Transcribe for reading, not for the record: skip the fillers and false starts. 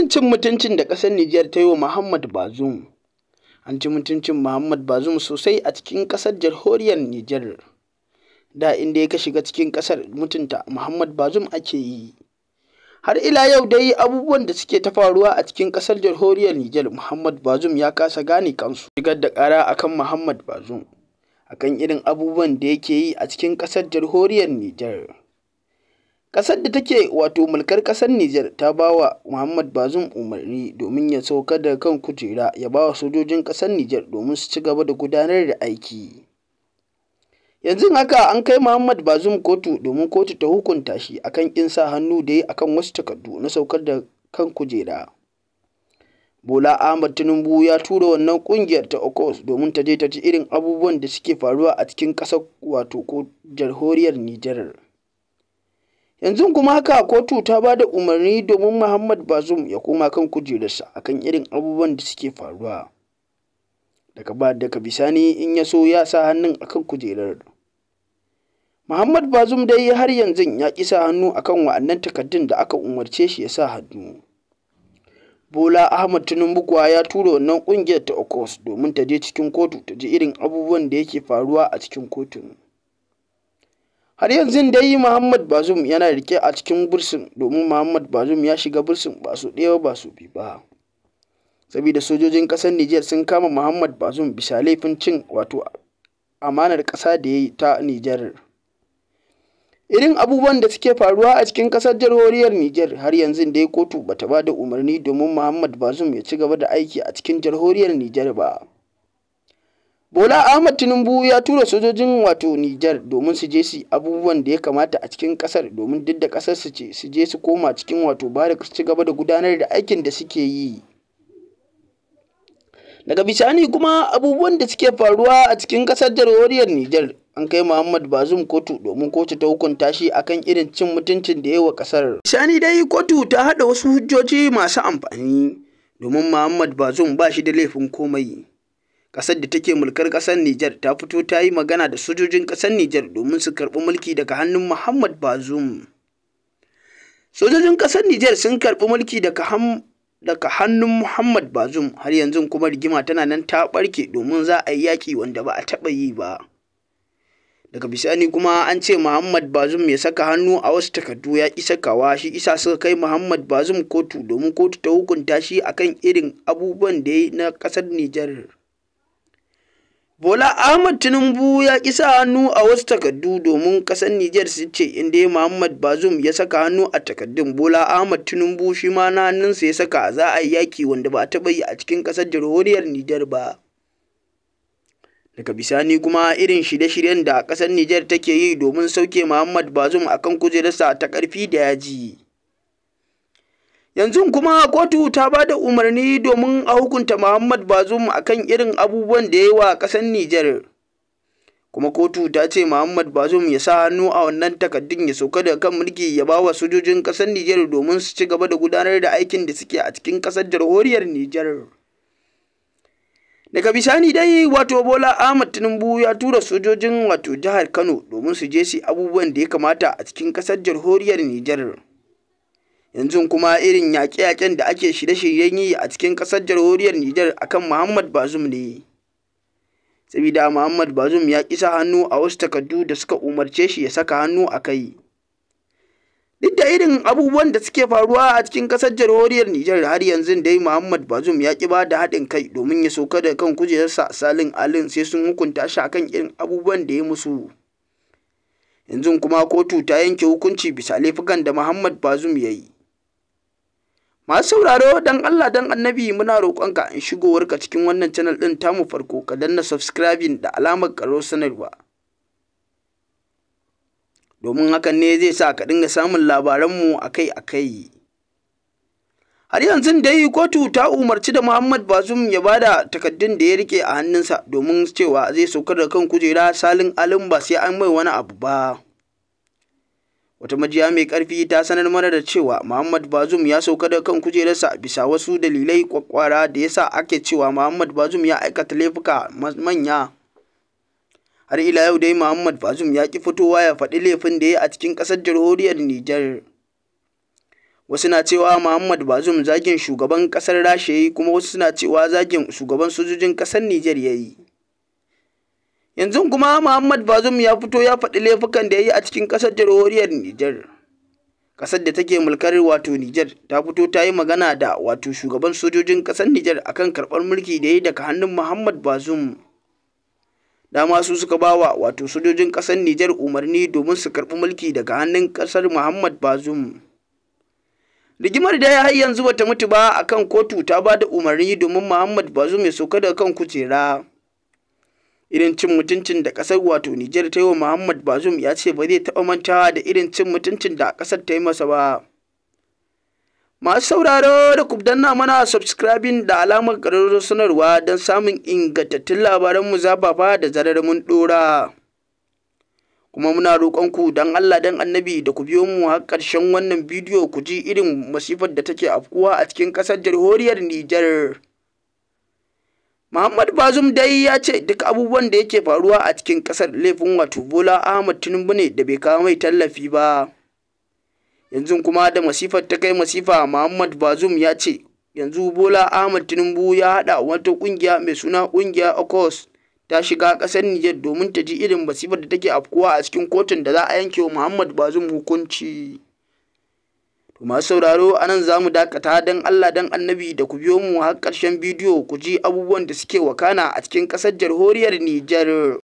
Irin cin mutuncin da ƙasar Nijar ta yi wa Muhammad Bazoum. An ci mutuncin Muhammad Bazoum sosai a cikin ƙasar jamhuriyar Nijar. Da inda ya shiga cikin ƙasar, mutunta Muhammad Bazoum ake yi. Har ila yau dai abubuwan da suke ta faruwa a cikin ƙasar jamhuriyar Nijar, Muhammad Bazoum ya kasa gane kansu. Shigar da ƙara akan Muhammad Bazoum akan irin abubuwan da yake yi a cikin ƙasar jamhuriyar Nijar. Ƙasar da take wato mulkar ƙasar Nijar ta ba wa Muhammad Bazoum umarni domin ya sauka daga kan kujera, ya ba wa sojojin ƙasar Nijar domin su ci gaba da gudanar da aiki. Yanzu haka an kai Muhammad Bazoum kotu domin kotu ta hukunta shi akan ƙin sa hannu da ya akan wasu takardu na saukar da kan kujera. Bola Ahmad Tinubu ya tura wannan ƙungiyar ta ECOWAS domin ta je ta ji irin abubuwan da suke faruwa a cikin ƙasar, wato ko jamhuriyar Nijar. Yanzu kuma haka kotu ta ba da umarni domin Muhammad Bazoum ya koma kan kujerarsa akan irin abubuwan da suke faruwa. Daga ba daga bisani in ya so ya sa hannun akan kujerar. Muhammad Bazoum dai har yanzu ya ƙi sa hannu akan wa'annan takardun da aka umarce shi ya sa hannu. Bola Ahmad Tinubu kuwa ya tura wannan ƙungiyar ta ECOWAS domin ta je cikin kotu ta ji irin abubuwan da yake faruwa a cikin kotun. Har yanzu dai Muhammad Bazoum yana rike a cikin bursin, domin Muhammad Bazoum ya shiga bursin ba su ɗaya ba su biyu ba. Saboda sojojin ƙasar Nijar sun kama Muhammad Bazoum bisa laifin cin wato amanar ƙasa da ya yi ta Nijar. Irin abubuwan da suke faruwa a cikin ƙasar jamhuriyar Nijar, har yanzu dai kotu bata ba da umarni domin Muhammad Bazoum ya ci gaba da aiki a cikin jamhuriyar Nijar ba. Bola Ahmad Tinubu ya tura sojojin wato Nijar domin su je su abubuwan da ya kamata a cikin ƙasar, domin duk da ƙasar su ce, su je su koma cikin wato barrack su ci gaba da gudanar da aikin da suke yi. Daga bisani kuma abubuwan da suke faruwa a cikin ƙasar jamhuriyar Nijar, an kai Muhammad Bazoum kotu domin kotu ta hukunta shi akan irin cin mutuncin da ya wa ƙasar. Bisani dai kotu ta haɗa wasu hujjoji masu amfani domin Muhammad Bazoum ba shi da laifin komai. Ƙasar da take mulkar ƙasar Nijar ta fito ta yi magana da sojojin ƙasar Nijar domin su karɓi mulki daga hannun Muhammad Bazoum. Sojojin ƙasar Nijar sun karɓi mulki daga hannun Muhammad Bazoum. Har yanzu kuma rigima tana nan ta ɓarke domin za a yi yaƙi wanda ba a taɓa yi ba. Daga bisani kuma an ce Muhammad Bazoum ya saka hannu a wasu takardu, ya ƙi sakawa. Shi isa suka kai Muhammad Bazoum kotu domin kotu ta hukunta shi akan irin abubuwan da ya yi na ƙasar Nijar. Bola Ahmad Tinubu ya ƙi sa hannu a wasu takardu domin ƙasar Nijar su ce in dai Muhammad Bazoum ya saka hannu a takardun, Bola Ahmad Tinubu shi ma na hannunsa ya saka, za a yi yaƙi wanda ba a taɓa yi a cikin ƙasar jamhuriyar Nijar ba. Daga bisani kuma irin shirye-shiryen da ƙasar Nijar take yi domin sauke Muhammad Bazoum akan kujerarsa ta ƙarfi da yaji. Yanzu kuma kotu ta ba da umarni domin a hukunta Muhammad Bazoum akan irin abubuwan da ya yi wa ƙasar Nijar. Kuma kotu ta ce Muhammad Bazoum ya sa hannu a wannan takardun, ya sauka daga kan mulki, ya ba wa sojojin ƙasar Nijar domin su ci gaba da gudanar da aikin da suke a cikin ƙasar jamhuriyar Nijar. Daga bisani dai wato Bola Ahmad Tinubu ya tura sojojin wato jihar Kano domin su je su abubuwan da ya kamata a cikin ƙasar jamhuriyar Nijar. Yanzu kuma irin yaƙe-yaƙen da ake shirye-shiryen yi a cikin ƙasar jamhuriyar Nijar akan Muhammad Bazoum ne. Saboda Muhammad Bazoum ya ƙi sa hannu a wasu takardu da suka umarce shi ya saka hannu a kai. Duk da irin abubuwan da suke faruwa a cikin ƙasar jamhuriyar Nijar, har yanzu dai Muhammad Bazoum ya ƙi ba da haɗin kai domin ya sauka da kan kujerarsa salin alin, sai sun hukunta shi akan irin abubuwan da ya musu. Yanzu kuma kotu ta yanke hukunci bisa laifukan da Muhammad Bazoum ya yi. Masu sauraro, dan Allah dan Annabi muna roƙonka, in shigowarka cikin wannan channel ɗin tamu farko, ka danna subscribing da alamar ƙaro sanarwa. Domin hakan ne zai sa ka dinga samun labaranmu akai-akai. Har yanzu dai kotu ta umarci da Muhammad Bazoum ya bada takaddun da ya rike a hannunsa domin cewa zai sauka da kan kujera salin alin, ba sai an mai wani abu ba. Wata majiya mai ƙarfi ta sanar mana da cewa Muhammad Bazoum ya sauka da kan kujerarsa bisa wasu dalilai kwakwara da yasa ake cewa Muhammad Bazoum ya aikata laifuka manya. Har ila yau dai Muhammad Bazoum ya ki fitowa ya faɗi laifin da ya a cikin ƙasar jamhuriyar Nijar. Wasu na cewa Muhammad Bazoum zagin shugaban ƙasar Rasha yayi, kuma wasu suna cewa zagin shugaban sojojin ƙasar Nijar yayi. Yanzu kuma Muhammad Bazoum ya fito ya faɗi laifukan da ya yi a cikin ƙasar jamhuriyar Nijar. Ƙasar da take mulkar wato Nijar ta fito ta yi magana da wato shugaban sojojin ƙasar Nijar akan karɓar mulki da ya yi daga hannun Muhammad Bazoum. Dama su suka bawa wato sojojin ƙasar Nijar umarni domin su karɓi mulki daga hannun ƙasar Muhammad Bazoum. Rigimar da ya har yanzu bata mutu ba akan kotu ta ba da umarni domin Muhammad Bazoum ya sauka daga kan kujera. Irin cin mutuncin da ƙasar wato Nijar ta yi wa Muhammad Bazoum ya ce ba zai taɓa mantawa da irin cin mutuncin da ƙasar ta yi masa ba. Masu sauraro, da ku danna mana subscribing da alamar ƙararrawar sanarwa don samun ingantattun labaran mu zafafa da zarar mun ɗora. Kuma muna roƙonku don Allah don Annabi da ku biyo mu har ƙarshen wannan bidiyo ku ji irin masifar da take afkuwa a cikin ƙasar jamhuriyar Nijar. Muhammad Bazoum dai ya ce duk abubuwan da yake faruwa a cikin ƙasar laifin wato Bola Ahmad Tinubu ne da bai kawo mai tallafi ba. Yanzu kuma da masifar ta kai masifa, Muhammad Bazoum ya ce yanzu Bola Ahmad Tinubu ya haɗa wata ƙungiya mai suna ƙungiyar ECOWAS ta shiga ƙasar Nijar domin ta ji irin masifar da take afkuwa a cikin kotun da za a yanke wa Muhammad Bazoum hukunci. To, masu sauraro, a nan za mu dakata. Don Allah don Annabi da ku biyo mu har ƙarshen bidiyo ku ji abubuwan da suke wakana a cikin ƙasar jamhuriyar Nijar.